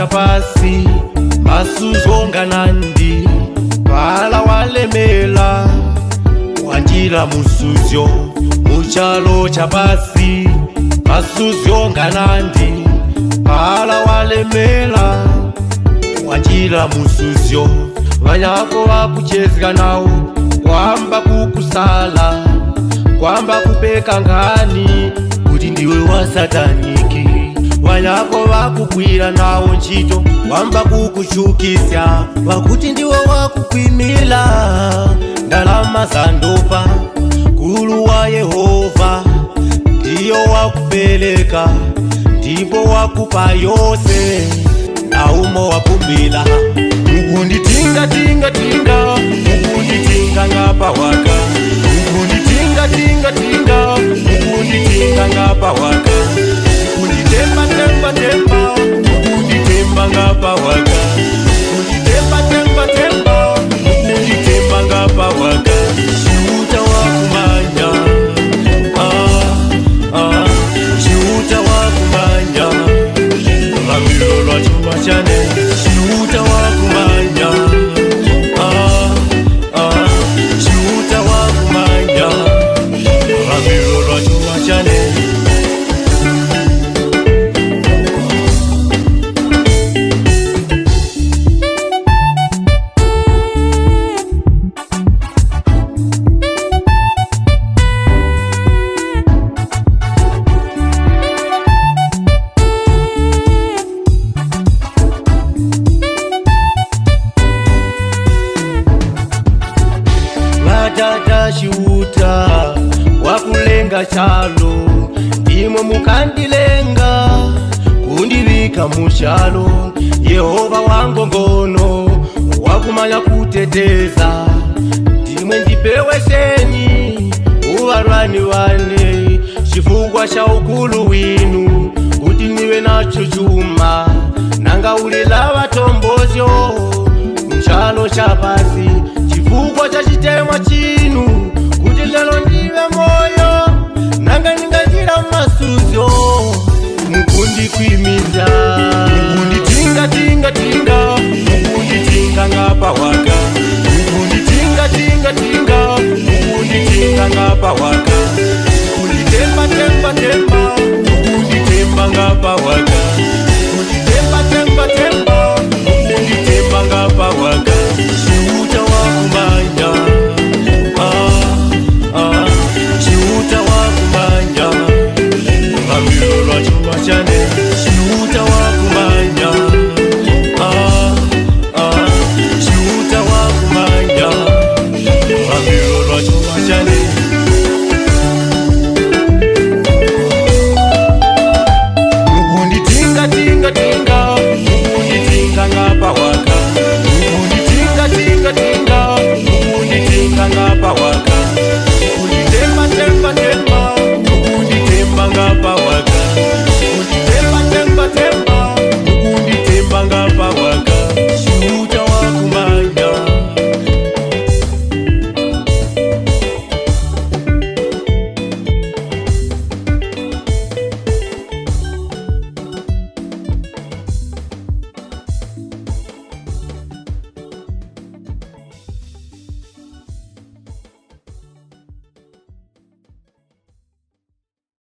chapasi masuzonganandi pala walemela wanjila musuzyo muchalo chapasi masuzonganandi pala walemela wanjila musuzyo vanyako vakuchezga nawo kwamba kukusala kwamba kupeka ngani kuti ndiwe wa sataniki vanyako vakukwira nawo ntchito wamba kukuchukisya vakuti ndiwe wakukwimila ndalama za ndopa kulu wa Yehova ndiyo wakupeleka ndipo wakupa yose naumo wakumbila mukunditinga tinga tinga mukunditinga ngapa waka mukunditinga tinga tinga mukunditinga ngapa waka mukunditemba temba temba mukunditemba ngapa waka mukunditemba temba temba mukunditemba ngapa waka chiuta wakumanya ah ah chiuta wakumanya vamilo lwa chuma chane chiuta wakumanya ah ah chiuta wakumanya vamilo lwa chuma chane. Vatata chiuta wakulenga chalo ndimo mukandilenga kundivika muchalo Yehova wangongono wakumanya kuteteza ndimwe ndipeweseni uvarwani wane chifukwa cha ukulu winu kuti niwe nacho chuma nanga ulila vatombozyo mchalo chapasi chifukwa cha chitemwa chinu kuti lelo ndive moyo nanga ndingachira masuzyo mukundikwimiza mukunditinga tinga tinga mukunditinga ngapa waka mukunditinga tinga tinga mukunditinga ngapa waka mukunditemba temba temba mukunditemba ngapa waka mukunditemba temba temba mukunditemba ngapa waka chiuta wakumanya ah ah chiuta wakumanya vamilo lwa chuma chane chiuta wakumanya ah ah chiuta wakumanya vamilo lwa chuma chane.